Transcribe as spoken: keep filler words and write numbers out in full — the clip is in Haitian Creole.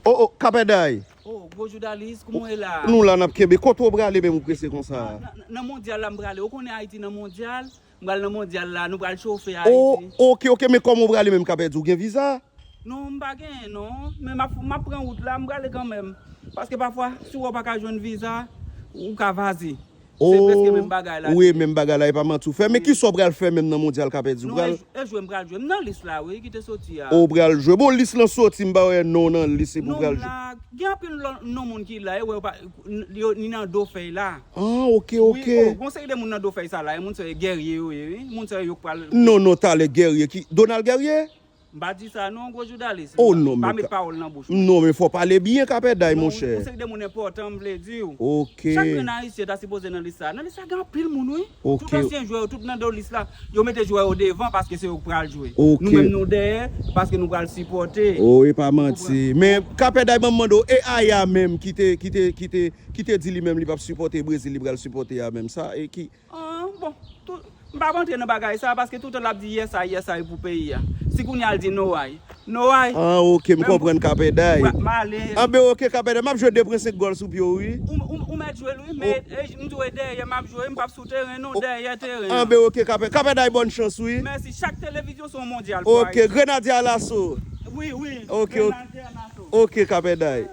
Oh, oh, Kapèday. Oh, gwo joudalis, kouman w ye la? Nou la n ap kenbe. Kote w prale menm ou prese konsa? Nan, nan, nan mondyal la m prale. Ou konnen Ayiti nan mondyal? M pral nan mondyal la, nou pral chofe Oh, Ayiti. Ok, ok, men kòman w prale menm Kapèday? Ou gen viza? Non, m pa genyen non. Men m ap, m ap pran wout la, m prale kanmenm. Paske pafwa, si w pa ka jwenn viza, ou ka vaze. Se preske menm bagay la. Wi, menm bagay la, e pa manti w fè. Men kisa w pral fè menm nan mondyal Kapèday? Ou Non, pral e, e jwe m pral jwe. M nan lis la, wi, ki te soti a. Ou pral jwe. Bon, lis lan soti, m pa wè non nan lis, epi w Non, pral m jwe. la, gen anpil lò- non moun ki la, e wè yo pa, n- yo ni nan do fèy la. Ah, ok, ok. Wi, oh, gon seri de moun nan do fèy sa la, e moun sa yo gèrye yo ye, wi. Moun sa yo k pral Non, non, talè Guerrier ki. Donald Guerrier? M pa di sa non, gwo joudalis. Oh, non, Pa men met ka- pawòl nan bouch ou. Non, men fò pale byen, Kapèday, Non, monchè. Yon seri de moun enpòtan, m vle di w. Ok. Chak grenn Ayisyen ta sipoze nan lis sa. Nan lis sa gen anpil moun, wi. Ok. Tout ansyen jwè yo, tout nan do lis la. Yo mete jwè yo devan paske se yo k pral jwe. Ok. Nou menm nou dèyè paske nou pral sipòte. Oh, e pa manti. Men Kapèday, ban m mande w, e Aya menm ki te, ki te, ki te, ki te di li menm li p ap sipòte Brezil, li pral sipòte a menm sa, e ki. Ah, bon, tout, m pa antre nan bagay sa paske toutan l ap di yes ay, yes ay pou peyi a. Si kounye a l di no ay, no ay. Ah, ok, m Menm konprann Kapèday. M ale. Anben, ok, Kapèday, m ap jwe de pwen senk gòl sou pye w, wi. Ou, ou, ou mèt jwe l, wi, men e, m di w e dèyè m ap jwe, m p ap sou teren, non, dèyè teren. Anben, ok, Kapè, Kapèday, bòn chans, wi. Mèsi. Chak television se yon mondyal. Ok, Grenadye Alaso. Wi, wi. Ok, ok. Grenadye Alaso. Ok, Kapèday.